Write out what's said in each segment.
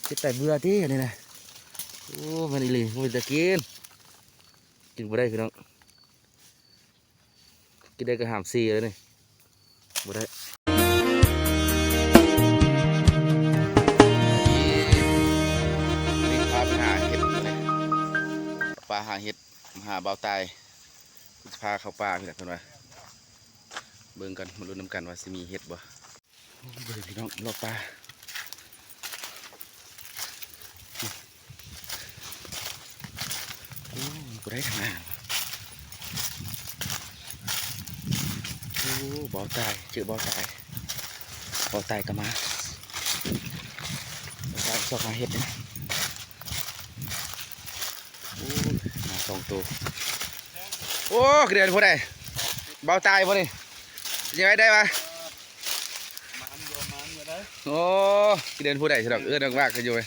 ເຮັດໄປເບື່ອຕິອັນນີ້ນະ. ໂອ້ ແມ່ນອີ່ຫຼີ ບໍ່ເປັນຕາກິນ ກິນບໍ່ໄດ້ພີ່ນ້ອງ. ກິນໄດ້ກໍຫ້າມສີ່ແລ້ວນີ້ ບໍ່ໄດ້. ນີ້ພາໄປຫາເຫັດມື້ນີ້ ປາຫາເຫັດ ມາຫາບ່າວຕ່າຍ ເພິ່ນຊິພາເຂົ້າປ່າພີ້ແຫຼະເພິ່ນວ່າ. ເບິ່ງກັນ ມາລຸ້ນນຳກັນວ່າຊິມີເຫັດບໍ່. ໂອ້ ເບິ່ງພີ່ນ້ອງ ເລາະປ່າ. ໂອ້ ບໍ່ໄດ້ທາງໜ້າ. ໂອ້ ບ່າວຕ່າຍ ເຈີບ່າວຕ່າຍ ບ່າວຕ່າຍກໍມາ. ບ່າວຕ່າຍຊອກຫາເຫັດເດ້. ໂອ້ ມາສອງໂຕ. ໂອ້ ຄືເດີນຜູ້ໃດ ບ່າວຕ່າຍບໍ່ນີ້? ເປັນຈັ່ງໃດ ໄດ້ບໍ່? ໂອ້ ຊິເດີນຜູ້ໃດຊິດອກ ເອີ້ນວາກໆກັນຢູ່ເວີຍ.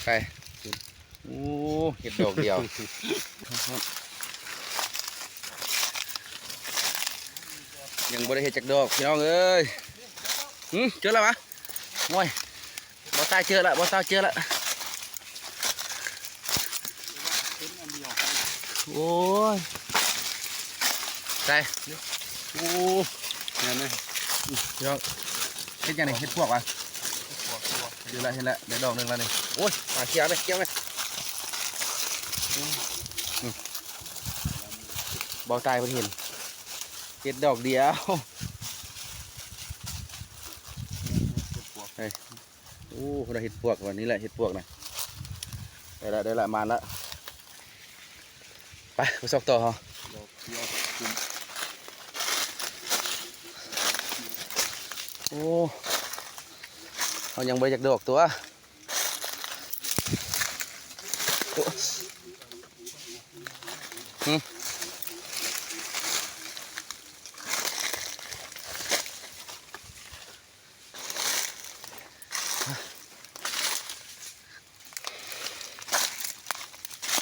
ໄປ ໂອ້ ເຫັດດອກດຽວ ຍັງບໍ່ໄດ້ເຫັດຈັກດອກພີ່ນ້ອງເອີຍ. ຫຶ ເຈີແລ້ວຫວາ? ໂອ້ຍ ບໍ່ຕາຍ ເຈີລະ ບໍ່ຕາຍ ເຈີລະ. ໂອ້ຍ ໃສ່ ໂອ້ ແມ່ນເດ້ ພີ່ນ້ອງ. ເຫັດຫຍັງນີ້? ເຫັດປວກຫວາ? ເຫັນລະ ເຫັນລະ ໄດ້ດອກໜຶ່ງລະນີ້. ໂອ້ຍ ມາເຄຍແມ່ ເຄຍແມ່. ອືມ ບ່າວຕ່າຍເພິ່ນເຫັນ ເຫັດດອກດຽວ. ເຮີ້ຍ ໂອ້ ເພິ່ນວ່າເຫັດປວກວ່າ ນີ້ແຫຼະເຫັດປວກນະ. ໄດ້ລະ ໄດ້ລະ ມານລະ. ໄປ ໄປຊອກຕໍ່ເຮົາ. ໂອ້ ເຮົາຍັງບໍ່ໄດ້ຈັກດອກຕົວະ. ໂອ້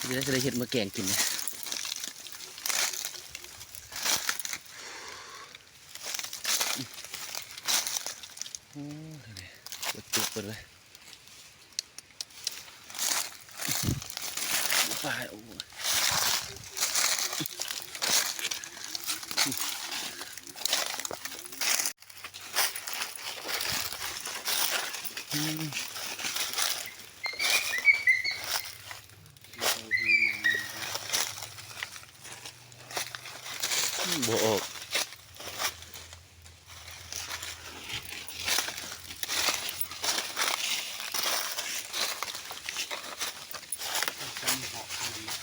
ຫຶ ຊິໄດ້ ຊິໄດ້ເຮັດມາແກງກິນ. ໂອ້ ເບິດເປີດເປີດເລີຍ. ປາ ໂອ້ຍ ອືມ ບໍ່ອອກ.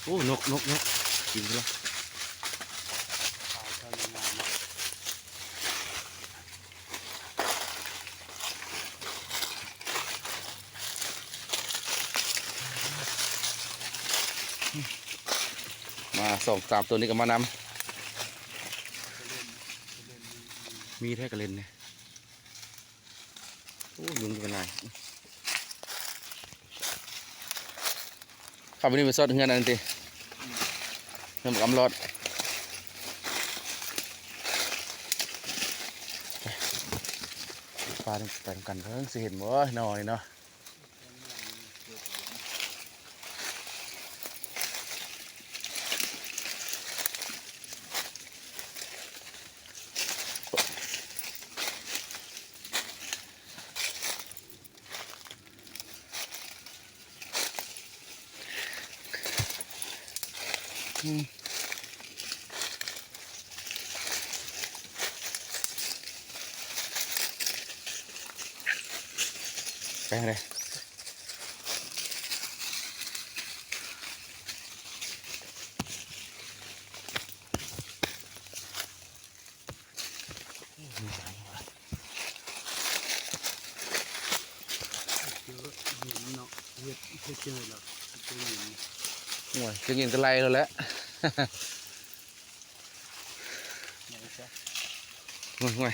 ໂອ້ ນົກ ນົກ ນົກ ກິນລະ. ມາສອງສາມຕົວນີ້ກໍມານຳ. ມີແທ້ກະເລັນນີ້. ໂອ້ ຍຸງເປັນຫຼາຍ. ເຂົ້າໄປນີ້ໄປຊອດເຮືອນອັນນັ້ນຕິ ເຮືອນບັກອຳລອດ. ໄປ ໄປນຳກັນເບິ່ງຊິເຫັນບໍ່ເນາະນີ້ເນາະ. ອືມ ໄປທາງໃດ? ໂອ້ຍ ຈັ່ງເຫັນກະໄລ່ແລ້ວແຫຼະ. ໂອ້ຍ ໂອ້ຍ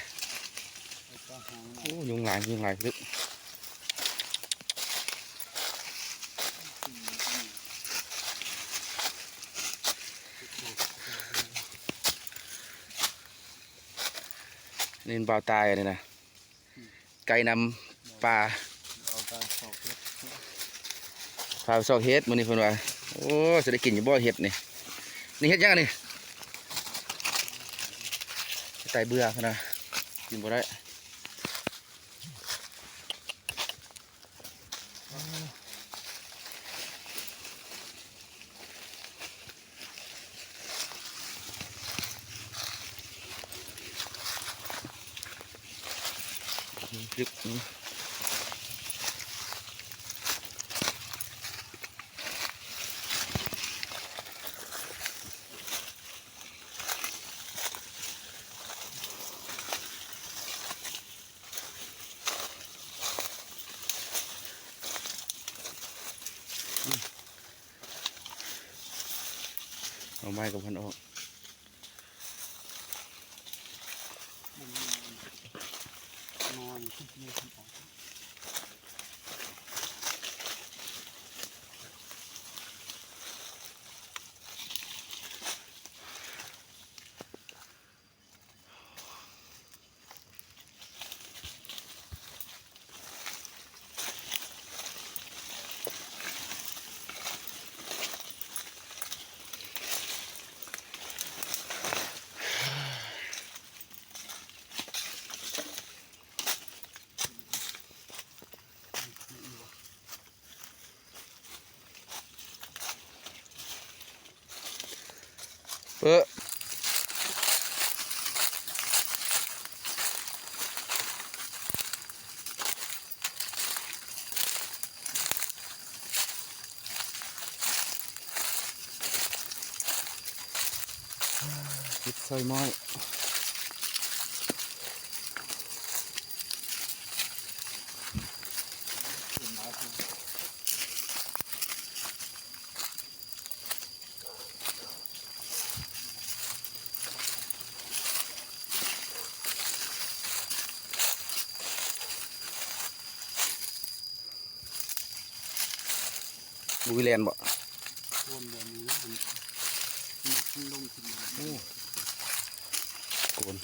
ໂອ້ ຍຸງຫຼາຍ ຍຸງຫຼາຍ. ນີ້ມັນບ່າວຕາຍອັນນີ້ນະ ໄກ່ນຳປາ. ພາໄປຊອກເຫັດມື້ນີ້ເພິ່ນວ່າ. ໂອ້ ຊິໄດ້ກິນຢູ່ບໍ່ເຫັດນີ້? ນີ້ເຫັດຫຍັງອັນນີ້? ໄຕເບື່ອພຸ້ນນະ ກິນບໍ່ໄດ້. ເອົາໄມ້ກັບພັນອອກ. ເປີະ ເຮັດຊອຍໝ້ອຍ. ບໍ່ມີແລ່ນບໍ່? ຄົນບໍ່ມີນະ ມັນ ມັນລົງຂຶ້ນມາ. ໂອ້ ໂກນ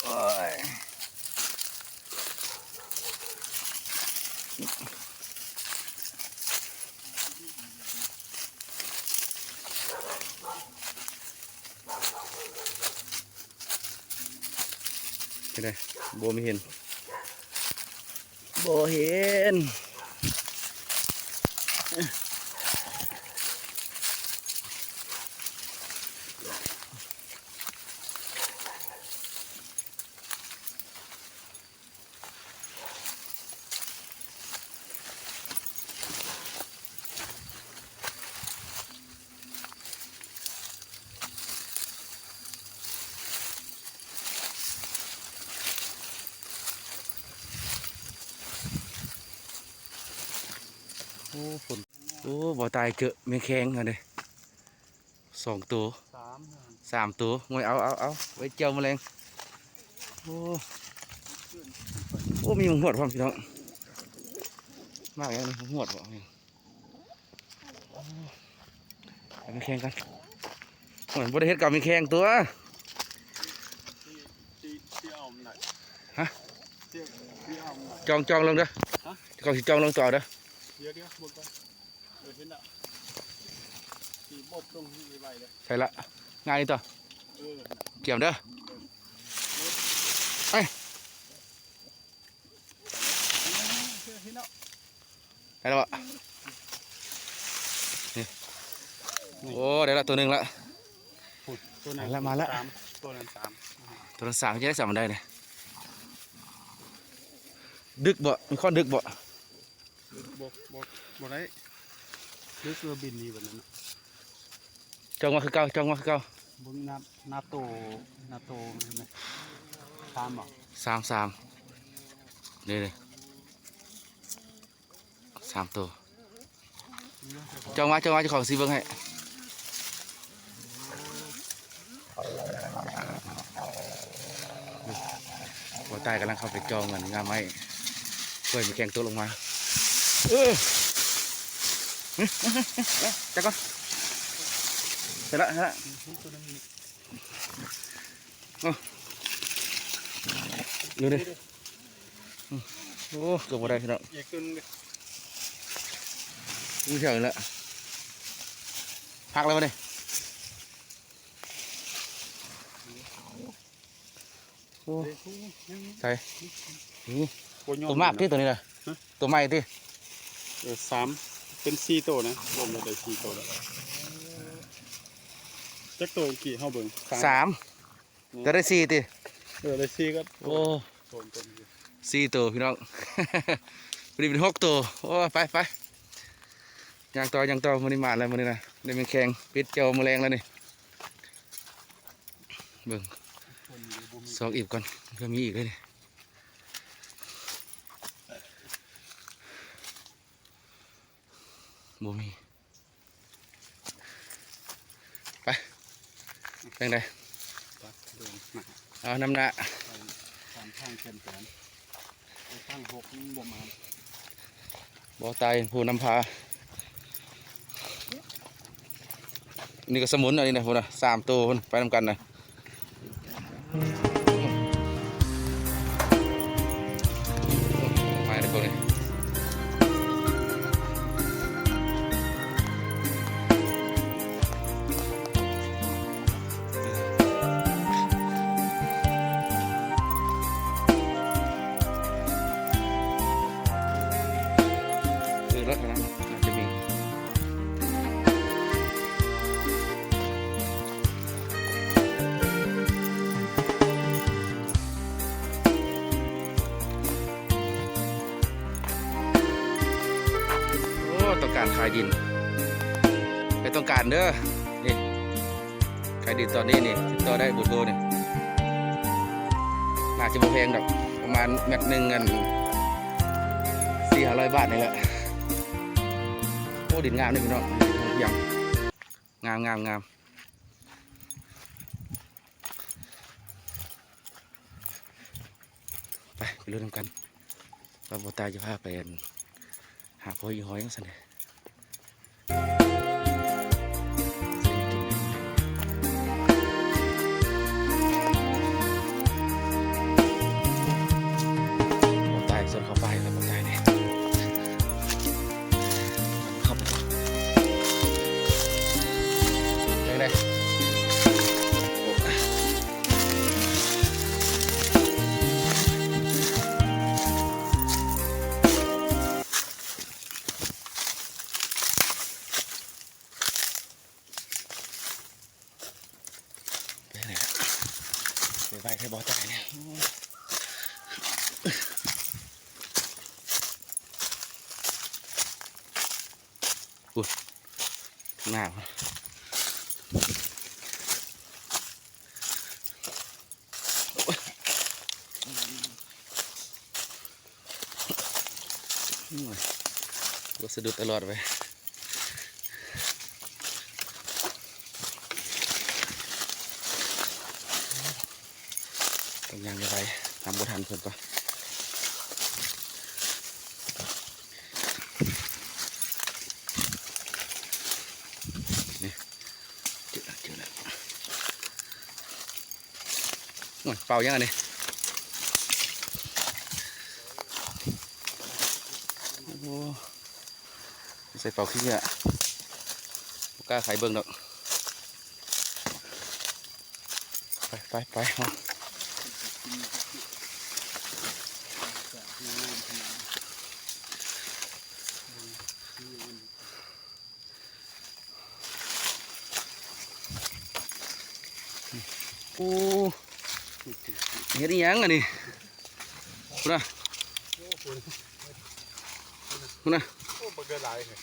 ໂອ້ຍ. ເປັນໃດ? ບໍ່ມີເຫັນ ບໍ່ເຫັນ. ໂອ້ ຝົນ ໂອ້ ບໍ່ຕາຍ ເຈີແມງແຄງຫັ້ນເດ້. ສອງໂຕ ສາມ ສາມໂຕ. ໂອ້ຍ ເອົາ ເອົາ ເອົາ ໄວ້ແຈ່ວມື້ແລງ. ໂອ້ ໂອ້ ມີໝາກຫວດພ້ອມພີ່ນ້ອງ. ໝາກຫຍັງນີ້ ໝາກຫວດບໍ? ໂອ້ ໄປແຂ່ງກັນ. ໂອ້ຍ ບໍ່ໄດ້ເຮັດກັບມີແຂ່ງຕົວ. ຮະ? ຈອງ ຈອງລົງເດີ. ຮະ? ເຈົ້າຊິຈອງລົງຕົວເດີ. ດຽວ ດຽວ ເບິ່ງກ່ອນ. ເອີ ເຫັນລະ ຊິບົບລົງໄວໆເດີ. ໃສ່ລະ ງ່າຍນີ້ຕົວະ. ເອີ ກຽມເດີ. ເອີ ໄປ. ເອີ ເຫັນແລ້ວ ໄດ້ແລ້ວບໍ່? ນີ້ ນີ້ ໂອ້ ໄດ້ລະຕົວໜຶ່ງລະ. ພຸ້ນ ຕົວນັ້ນ ມາລະ ມາລະ ສາມ ຕົວນັ້ນສາມ ຕົວນັ້ນສາມ. ຈະໄດ້ສາມອັນໃດນີ້? ດຶກບໍ່? ມີຄວາມດຶກບໍ່? ບໍ່ ບໍ່ ບໍ່ໄດ້ ເລືອກເສືອບິນນີ້ບັດນັ້ນນະ. ຈ້ອງມາຄືເກົ່າ ຈ້ອງມາຄືເກົ່າ. ເບິ່ງໜ້າ ໜ້າໂຕ ໜ້າໂຕເຫັນໄໝ? ສາມບໍ່? ສາມ ສາມ ເດ້ ເດ້ ສາມໂຕ. ຈ້ອງມາ ຈ້ອງມາ ເຈົ້າຂອງຊິເບິ່ງໃຫ້. ບໍ່ຕາຍກຳລັງເຂົ້າໄປຈ່ອງອັນງ່າໄມ້ ເພື່ອໃຫ້ແມງແຄງຕົກລົງມາ. ເອີ ຈັບກ່ອນ. ໃສ່ລະ ໃສ່ລະ ໂອ້ ດູດິ ໂອ້ ເກືອບບໍ່ໄດ້ພີ່ນ້ອງ ອີກຕົວໜຶ່ງ ມີແຖວນີ້ລະ ພັກແລ້ວບໍ່ນີ້ ໂອ້ ໃສ່ ນີ້ ໂຕມາກຕິ ໂຕນີ້ນະ ໂຕໃໝ່ຕິ ເອີ ສາມ ເປັນສີ່ໂຕນະ ລວມແລ້ວໄດ້ສີ່ໂຕ ຈັກໂຕກີ້ເຮົາເບິ່ງ ສາມ ສາມ ຈະໄດ້ສີ່ຕິ ເອີ ໄດ້ສີ່ກໍ ໂອ້ ໂຕນ ໂຕນ ສີ່ໂຕພີ່ນ້ອງ ພໍດີເປັນຫົກໂຕ ໂອ້ ໄປ ໄປ ຍ່າງຕໍ່ ຍ່າງຕໍ່ ມື້ນີ້ມາແລ້ວ ມື້ນີ້ນະ ໄດ້ແມງແຄງ ປິດເຈົ້າມື້ແລງແລ້ວນີ້ ເບິ່ງ ຊອກອີບກ່ອນ ເພື່ອມີອີກເດ້ນີ້ ບໍ່ມີ ໄປ ຈັ່ງໃດ ເອົານຳໜ້າ ຕາມທາງເປັນແປນ ໄປທາງຫົກມັນບໍ່ມາ ບໍ່ຕາຍຜູ້ນຳພາ ນີ້ກໍສະໝຸນ ອັນນີ້ນະ ພຸ້ນນະ ສາມໂຕພຸ້ນ ໄປນຳກັນນະ ມາເດີພວກນີ້ ເອີ ລົດເທົ່ານັ້ນ ອາດຈະມີ ໂອ້ ຕ້ອງການຂາຍດິນ ໃຜຕ້ອງການເດີ ນີ້ ຂາຍດິນຕອນນີ້ນີ້ ຕິດຕໍ່ໄດ້ເບີໂທນີ້ ໜ້າຈະບໍ່ແພງດອກ ປະມານແມັດໜຶ່ງ ອັນ ສີ່ຫ້າຮ້ອຍບາດນີ້ແຫຼະ ໂອ້ ດິນງາມເດ້ພີ່ນ້ອງ ງາມ ງາມ ງາມ. ໄປ ໄປລຸ້ນນຳກັນ ວ່າບໍ່ຕາຍຈະພາໄປ ອັນ ຫາພໍ່ອີ່ຫອຍຈັ່ງຊັ້ນເດ້ ບໍ່ຕາຍ ສວນເຂົ້າປ່າອີກແລ້ວ ບໍ່ຕາຍນີ້. ເຂົ້າໄປ ຈັ່ງໃດ ໄປໄວແທ້ບໍ່ຕາຍນີ້ ໂອ້ຍ ໜາວ ໂອ້ຍ ບໍ່ສະດຸດຕະຫຼອດເວີຍ ຕ້ອງຍ່າງໄວໆ ຕາມບໍ່ທັນເພິ່ນກໍ ນີ້ ເຈີແລ້ວ ເຈີແລ້ວ. ໂອ້ຍ ເປົ່າຫຍັງອັນນີ້ ໂອ້ ໃສ່ເປົາຂີ້ເຫຍື້ອ ບໍ່ກ້າໄຂເບິ່ງດອກ ໄປ ໄປ ໄປ ເຮົາ. ໂອ້ ເຮັດອີ່ຫຍັງອັນນີ້ ພຸ້ນນະ ພຸ້ນນະ ໂອ້ ບັກເດີຫຼາຍແທ້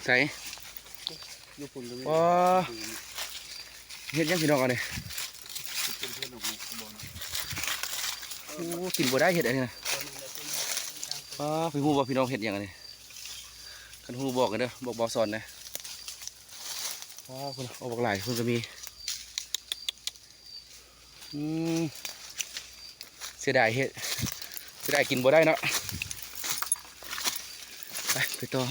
ໃສ ຢູ່ພຸ້ນກໍມີ ອໍ ເຮັດຫຍັງພີ່ນ້ອງອັນນີ້ ໂອ້ ກິນບໍ່ໄດ້ເຫັດອັນນີ້ນະ ອໍ ໄປຮູ້ບໍ່ພີ່ນ້ອງເຫັດຫຍັງອັນນີ້ ຄັນຮູ້ບອກກັນເດີ ບອກ ບອກສອນແດ່. ວ້າວ ພຸ້ນນະ ອອກບັກຫຼາຍ ພຸ້ນກໍມີ ອືມ ເສຍດາຍເຫັດ ເສຍດາຍກິນບໍ່ໄດ້ເນາະ ໄປ ໄປຕໍ່.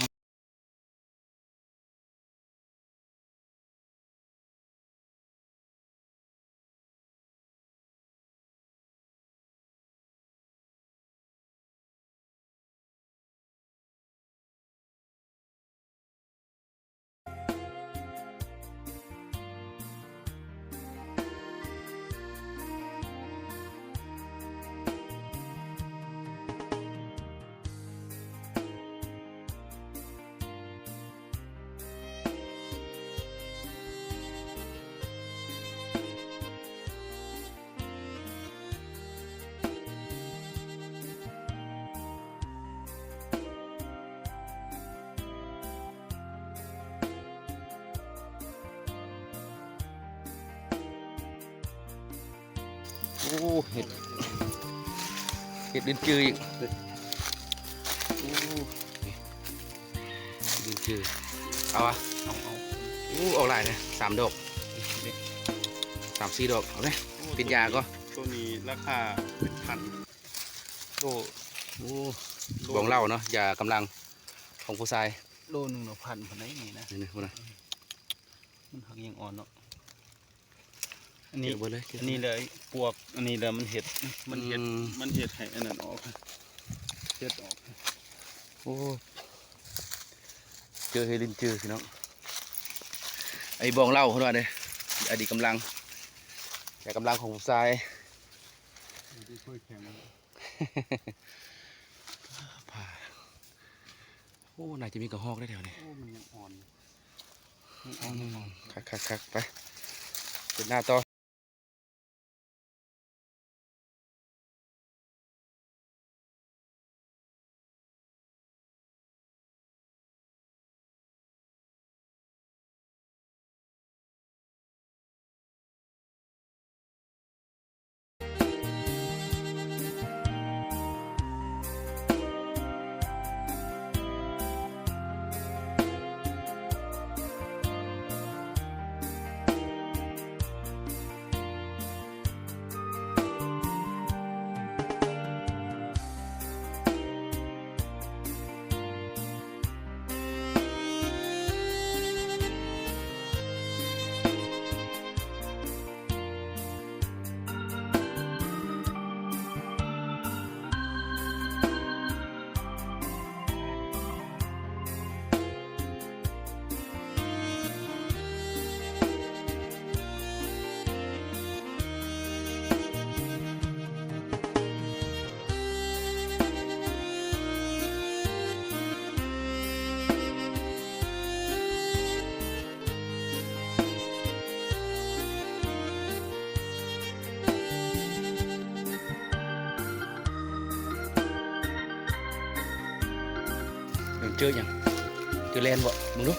ໂອ້ ເຫັດ ເຫັດລິ້ນຈືອີກ. ໂອ້ ລິ້ນຈື ເອົາວະ ເອົາ ເອົາ. ໂອ້ ອອກຫຼາຍເດ້ ສາມດອກ ສາມສີ່ດອກ. ເອົາເດ້ ໂອ້ ເປັນຢາກໍ ໂຕນີ້ລາຄາເປັນພັນ. ໂລ ໂອ້ ໂລ ບອງເຫຼົ້າເນາະ ຢາກຳລັງຂອງຜູ້ຊາຍ. ໂລໜຶ່ງເນາະ ພັນພຸ້ນໃດນີ້ນະ. ນີ້ໆ ພຸ້ນນະ ມັນຫາກຍັງອ່ອນເນາະ. ອັນນີ້ ເກັບເບິດເລີຍ ເກັບເບິດເລີຍ. ອັນນີ້ເລີຍປວກ ອັນນີ້ເລີຍມັນເຫັດ ມັນເຫັດ ອືມ ມັນເຫັດໃຫ້ອັນນັ້ນອອກ ເຫັດອອກ. ໂອ້ ເຈີເຫັດລິ້ນຈືພີ່ນ້ອງ. ໄອ້ບອງເຫຼົ້າເພິ່ນວ່າເດ້ ອະດີດກຳລັງ ແຕ່ກຳລັງຂອງຜູ້ຊາຍ. ໂອ້ ໜ້າຈະມີກະຮອກໄດ້ແຖວນີ້. ໂອ້ ມັນຍັງອ່ອນ ຍັງອ່ອນ ອືມ ຍັງອ່ອນ. ຄັກໆໆ ໄປ ເດີນໜ້າຕໍ່. ເຈີຫຍັງ? ເຈີແລນບໍ່? ເບິ່ງດູ.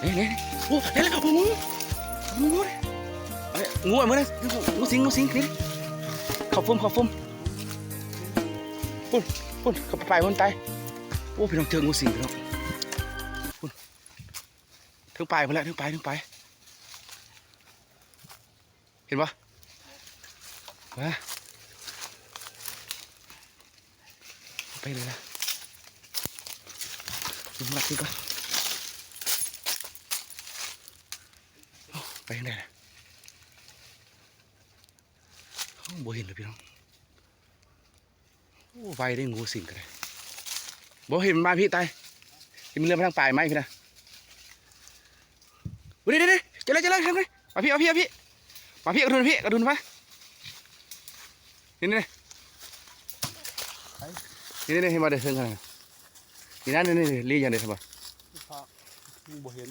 ນີ້ໆໆ ໂອ້ ເຫັນແລ້ວ ໂອ້ ງູ ງູ ງູ ເອົາເບິ່ງເດີ ງູສິງ ງູສິງ ນີ້ ເຂົ້າຟຸມ ເຂົ້າຟຸມ ພຸ້ນ ພຸ້ນ ເຂົ້າໄປພຸ້ນ ຕາຍ. ໂອ້ ພີ່ນ້ອງ ເຈີງູສິງ ພີ່ນ້ອງ ພຸ້ນ ເທິງປາຍພຸ້ນແຫຼະ ເທິງປາຍ ເທິງປາຍ. ເຫັນບໍ່? ມາ ໄປເລີຍນະ ມາລັກນີ້ກ່ອນ. ໂອ້ ໄປທາງໃດລະ? ໂອ້ ບໍ່ເຫັນເລີຍພີ່ນ້ອງ. ໂອ້ ໄວເດ້ ງູສິງກໍໄດ້. ບໍ່ເຫັນ ມາພີ້ ຕາຍ. ທີ່ມັນເລື່ອນມາທາງປາຍໄມ້ພີ້ນະ. ໂອ້ ເດ້ໆໆ ເຈີແລ້ວ ເຈີແລ້ວ ເທິງນີ້. ມາພີ້ ມາພີ້ ມາພີ້ ມາພີ້ ກະທຸນ ມາພີ້ ກະທຸນ ມາ. ນີ້ໆໆ ນີ້ໆໆ ເຫັນບໍ່ ເທິງຫັ້ນນະ. ນີ້ນະ ນີ້ໆ ລີ້ຢ່າງເດ ເຫັນບໍ່? ຍັງບໍ່ເຫັນ.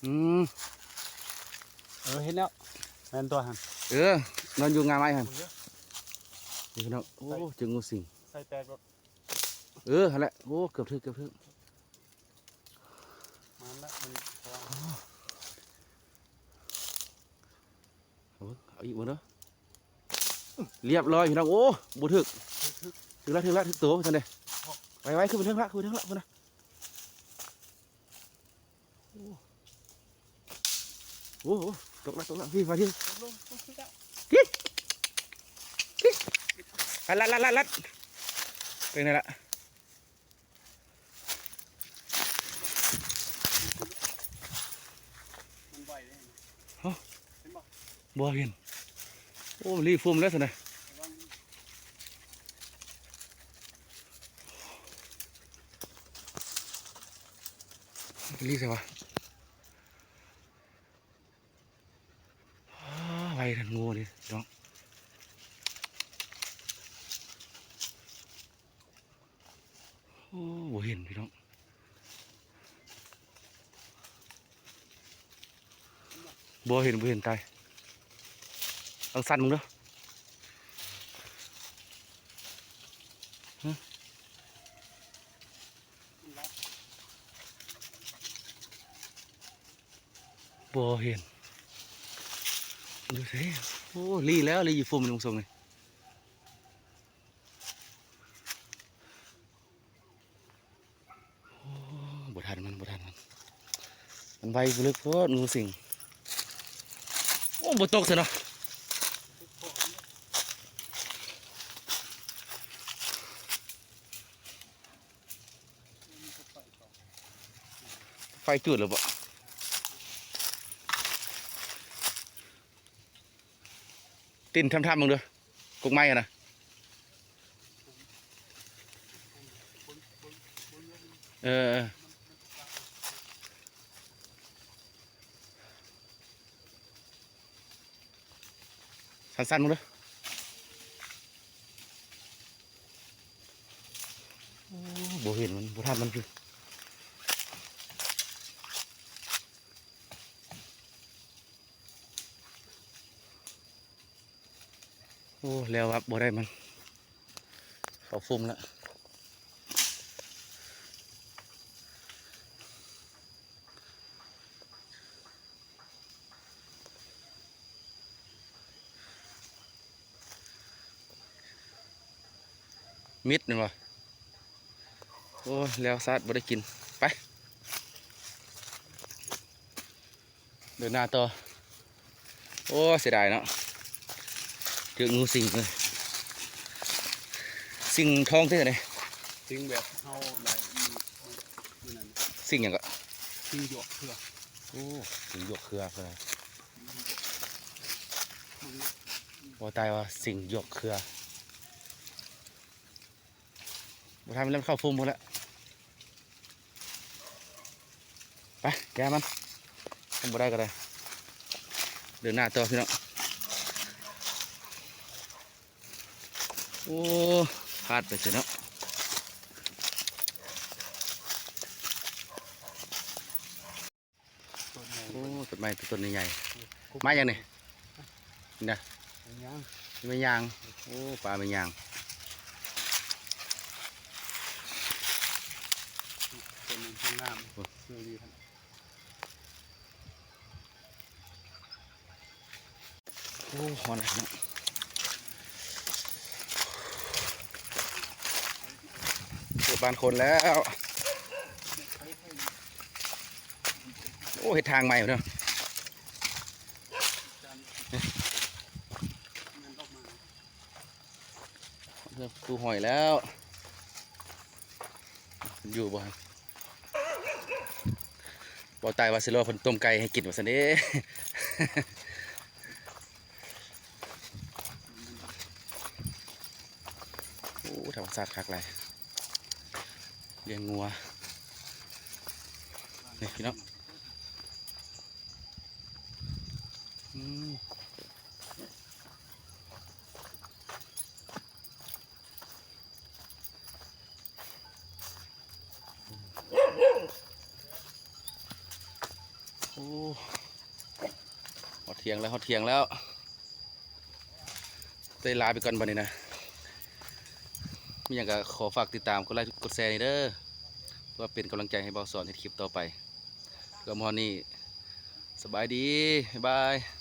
ອືມ ເອີ ເຫັນແລ້ວ ແມ່ນຕົວຫັ້ນ. ເອີ ນອນຢູ່ງ່າໄມ້ຫັ້ນ. ນີ້ພີ່ນ້ອງ ໂອ້ ເຈີງູສິງ ໃສ່ແຕກໂລດ. ເອີ ຫັ້ນແຫຼະ ໂອ້ ເກືອບຖືກ ເກືອບຖືກ. ມາແລ້ວ ມັນ ເອົາເບິ່ງ ເອົາອີກເບິ່ງເດີ. ລຽບຮ້ອຍພີ່ນ້ອງ ໂອ້ ບໍ່ຖືກ. ຖືກ ຖືກ ຖືກແລ້ວ ຖືກແລ້ວ ຖືກໂຕຊັ້ນເດ້. ໄວໆ ຂຶ້ນໄປເທິງລະ ຂຶ້ນໄປເທິງລະ ພຸ້ນນະ. ໂອ້ ໂອ້ ຕົກລະ ຕົກລະ ພີ້ ມາພີ້ ລົງ ລົງ ຂຶ້ນແລ້ວ ພີ້ ພີ້ ລັດ ລັດ ລັດ ລັດ ເປັນໄງລະ? ມັນໄວເດ້ ຮະ ເຫັນບໍ່? ບໍ່ເຫັນ. ໂອ້ ມັນລີ້ຟຸມແລ້ວຊັ້ນນະ. ລີ້ໃສວະ? ອ້າ ໄວທັນງູນີ້ພີ່ນ້ອງ. ໂອ້ ບໍ່ເຫັນພີ່ນ້ອງ ບໍ່ເຫັນ ບໍ່ເຫັນ ຕາຍ. ລອງສັ່ນເບິ່ງເດີ. ບໍ່ເຫັນ. ຢູ່ໃສ? ໂອ້ ລີ້ແລ້ວ ລີ້ຢູ່ຟຸ່ມນີ້ ເບິ່ງຊົງນີ້. ໂອ້ ບໍ່ທັນມັນ ບໍ່ທັນມັນ ມັນໄວ ບໍ່ເລິກໂພດ ງູສິງ. ໂອ້ ບໍ່ຕົກຊະເນາະ. ໄຟຈູດແລ້ວບໍ່? ຕິ້ນທຳໆເບິ່ງເດີ້ ກົກໄມ້ຫັ້ນນະ. ເອີ ສັ່ນໆເບິ່ງເດີ້. ໂອ້ ບໍ່ເຫັນມັນ ບໍ່ທັນມັນຢູ່. ໂອ້ ແລ້ວວັບບໍ່ໄດ້ມັນ ເຂົ້າຟຸ່ມລະ. ມິດແມ່ນບໍ່? ໂອ້ຍ ແລ້ວຊາດບໍ່ໄດ້ກິນ. ໄປ ເດີນໜ້າຕໍ່. ໂອ້ ເສຍດາຍເນາະ ຖືກງູສິງເລີຍ. ສິງທອງຕິ ອັນນີ້ ສິງແບບເຮົາໄດ້ ມື້ນັ້ນ ສິງຫຍັງເກາະ? ສິງຢວກເຄືອ. ໂອ້ ສິງຢວກເຄືອເພິ່ນວ່າ. ບໍ່ຕາຍວ່າສິງຢວກເຄືອ. ບໍ່ທັນແລ້ວ ເຂົ້າຟຸ່ມພຸ້ນແຫຼະ. ໄປ ຢ່າມັນ ຄັນບໍ່ໄດ້ກໍໄດ້ ເດີນໜ້າຕໍ່ພີ່ນ້ອງ. ໂອ້ ພາດໄປຊະເນາະ. ໂອ້ ຕົ້ນໄມ້ ຕົ້ນໃຫຍ່ໆ. ມາຫຍັງນີ້? ນີ້ນະ ແມ່ນຫຍັງ? ແມ່ນຫຍັງ. ໂອ້ ປາແມ່ນຫຍັງ. ຕົ້ນນີ້ງາມ. ໂອ້ ເອີ ດີ. ໂອ້ ຮ້ອນເນາະ ເຂດບ້ານຄົນແລ້ວ. ໂອ້ ເຮັດທາງໃໝ່ເນາະ. ເຮືອນປະຕູຫອຍແລ້ວ ຢູ່ບໍ່? ບໍ່ຕາຍວ່າຊິລໍເພິ່ນຕົ້ມໄກ່ໃຫ້ກິນວ່າຊັ້ນເດ້. ໂອ້ ທຳມະຊາດຄັກຫຼາຍ ລ້ຽງງົວນີ້ພີ່ນ້ອງ. ອືມ ໂອ້ ຮອດທ່ຽງແລ້ວ ຮອດທ່ຽງແລ້ວ. ໄດ້ລາໄປກ່ອນບັດນີ້ນະ. ມີຫຍັງກໍຂໍຝາກຕິດຕາມ ກົດໄລ ກົດແຊນີ້ເດີ ເພື່ອເປັນກຳລັງໃຈໃຫ້ບ່າວສອນເຮັດຄລິບຕໍ່ໄປ. ກໍມາຮອດນີ້ ສະບາຍດີ ບາຍບາຍ.